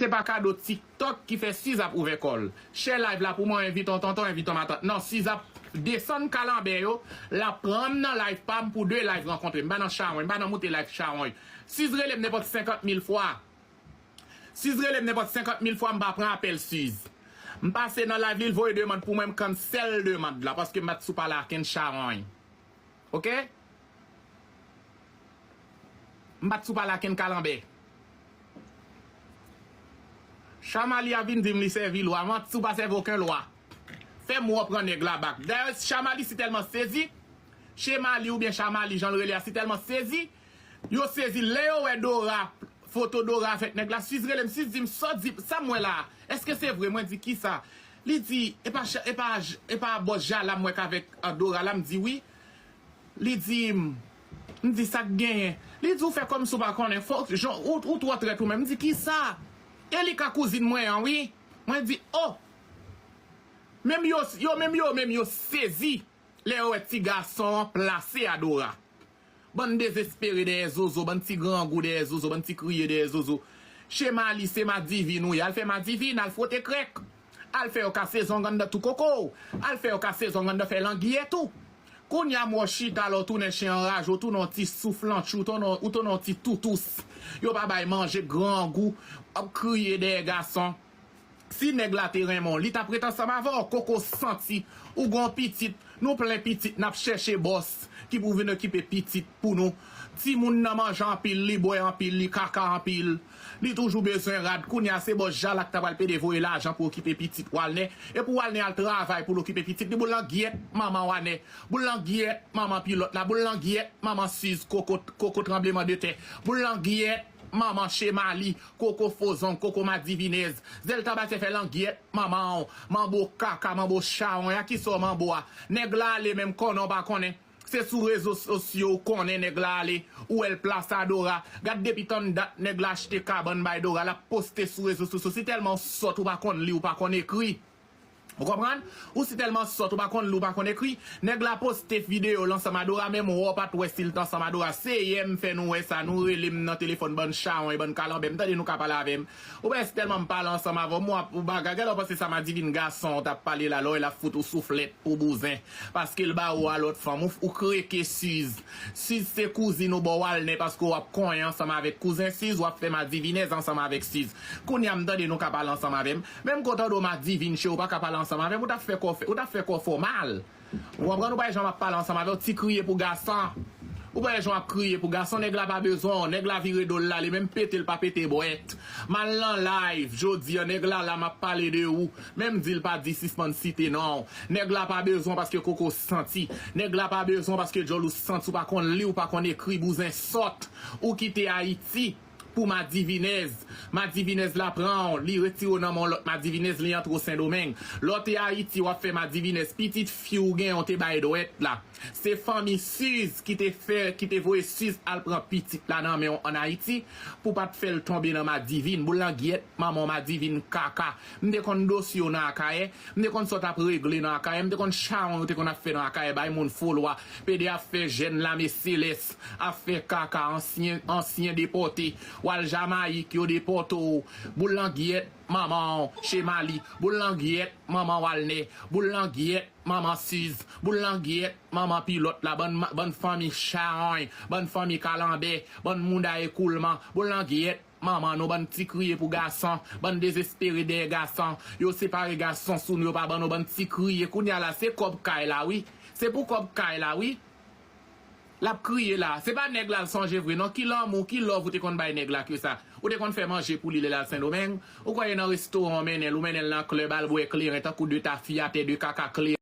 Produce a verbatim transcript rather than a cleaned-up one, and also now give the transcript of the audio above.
Se pa kado TikTok ki fè Siz ap ouvè kò l. Share live la pou mwen, envite yon tonton, envite yon matant. Non, Siz ap desann kalanbè yo, l ap pran m nan live pa m pou de live rankontre. M pa nan chawony, m pa nan moute live chawony. Siz rele m nenpòt senkant mil fwa. Siz rele m nenpòt senkant mil fwa, m pa pran apèl Siz. M pase nan live li, l voye demann pou mwen, m cancel demann la, paske m pa t sou pale a kenn chawony. Oke? M pa t sou pale a kenn kalanbè. Chamali a vin di m li sèvi lwa. Manti, ou pa sèvi okenn lwa. Fè m wè w pran nèg la back. Dayè, Chamali si tèlman sezi, Chemali oubyen Chamali, jan l rele a, si tèlman sezi, yo sezi lè yo wè Dora, foto Dora avèk nèg la, Siz rele m, Siz di m, sa w di, sa m wè la, èske se vre? Mwen di, kisa? Li di, e pa, Cha- e pa, e pa bòs Jala m wè k avèk, ah, Dora la, m di, wi. Li di m, m di, sa k genyen? Li di, ou fè kòmsi w pa konnen, fò, jan, ou, ou twò trèt ou menm. M di, kisa? E li ka kouzin mwen an, wi. Mwen di, o! Menm yo, yo menm yo, menm yo sezi lè yo wè ti gason an plase a Dora. Bann dezespere dèyè zozo, bann ti grangou dèyè zozo, bann ti kriye dèyè zozo. Chemali, se madivin ou ye. Al fè madivin, al fwote krèk. Al fè yo kase zong anndan tou koko w. Al fè yo kase zong anndan fè langiyèt ou. Kounye a m wè w chita la, w tounen chen anraje, w tounen yon ti souflantchou, w tounen, w tounen yon ti toutous. Yo pa bay manje, grangou, w ap kriye dèyè gason. Si nèg la te renmen w, li t ap ret ansanm avè w. Koko santi, ou gon pitit, nou plen pitit, n ap chèche bòs ki pou vin okipe pitit pou nou. Timoun nan manje anpil, li bwè anpil, li kaka anpil. Li toujou bezwen rad. Kounye a se bòs Jala k ta pral pede voye lajan pou okipe pitit Walnè. E pou Walnè al travay pou l okipe pitit li. Boul langyèt manman Walnè. Boul langyèt manman Pilòt la. Boul langyèt manman Siz, koko, koko tranblemanntè. Boul langyèt manman Chemali, koko fo zong, koko madivinèz. Zèl tabatyè fè langyèt manman w, manbo kaka, manbo chawony, a kisa w manbo a? Nèg la ale menm konnen w pa konnen. Se sou rezo sosyo ou konnen nèg la ale, ou wè l plase a Dora. Gad depi tann dat nèg la achte kabann bay Dora, l ap poste sou rezo sosyo. Si tèlman w sòt ou pa konn li, ou pa konn ekri. Ou konprann? Ou si tèlman sòt, ou pa konn li, ou pa konn ekri. Nèg la poste videyo l ansanm a Dora, menm wè w pa t wè si l t ansanm a Dora. Se yè m fè nou wè sa, nou rele m nan telefòn, bann chawony, bann kalanbè, m tande nou ka pale avè m. Ou pa si tèlman m pale ansanm avè w, m wè w ap, ou bagay, gade w panse sa madivin gason w t ap pale la, lè w wè l ap fout ou souflèt pou bouzen. Paske l ba ou a lòt fanm, ou, ou kreke Siz. Siz se kouzin ou bò Walnè paske w ap konyen ansanm avèk kouzen Siz, w ap fè madivinèz ansanm avèk Siz. Kounye a m tande nou ka pale ansanm avè m. Menm ke w tande w madivin che, ou pa ka pale ansanm avè m, ou t ap fè kò fè, ou t ap fè kò fè w mal. Ou konprann, ou pa wè jan m ap pale ansanm avè w, ti kriye pou gason. Ou pa wè jan w ap kriye pou gason, nèg la pa bezwen w, nèg la vire do l la, li menm pete l pa pete bwèt. M al nan live jodi a, nèg la la m ap pale de ou. Menm di l pa di sispann site non w. Nèg la pa bezwen w paske koko santi. Nèg la pa bezwen w paske djòl ou santi, ou pa konn li, ou pa konn ekri, bouzen sòt. Ou kite Ayiti pou madivinèz. Madivinèz la pran w, li retire w nan men yon lòt madivinèz, li antre w Sendomeng. Lè w te Ayiti, w ap fè madivinèz. Pitit fi w genyen w te bay dwèt la. Se fanmi Siz ki te fè, ki te voye Siz al pran pitit la nan men w ann Ayiti pou pa t fè l tonbe nan madivin. Boul langyèt manman w madivin kaka. M te konn dosye w nan Akayè. M te konn sa w t ap regle nan Akayè. M te konn chawony ou te konn ap fè nan Akayè, bay moun folwa. Pede ap fè jèn lame selès, ap fè kaka, ansyen, ansyen depòte. W al Jamayik, yo depòte w. Boul langyèt manman w, Chemali. Boul langyèt manman Walnè. Boul langyèt manman Siz. Boul langyèt manman Pilòt la. Bann ma-, bann fanmi chawony, bann fanmi kalanbè, bann mouda ekoulman. Boul langyèt manman nou, bann ti kriye pou gason, bann dezespere dèyè gason. Yo separe gason sou nou, yo pa ban nou, bann ti kriye. Kounye a la, se kòb kay la, wi. Se pou kòb kay la, wi. L ap kriye la. Se pa nèg la l sonje vre, non. Ki lanmou, ki love ou te konn bay nèg la ke sa? Ou te konn fè manje pou li lè l al Sendomeng? Ou kwè e nan restoran w mennen l, ou mennen l nan klèb, al bwè kleren, tankou de tafyatè, de kaka kleren.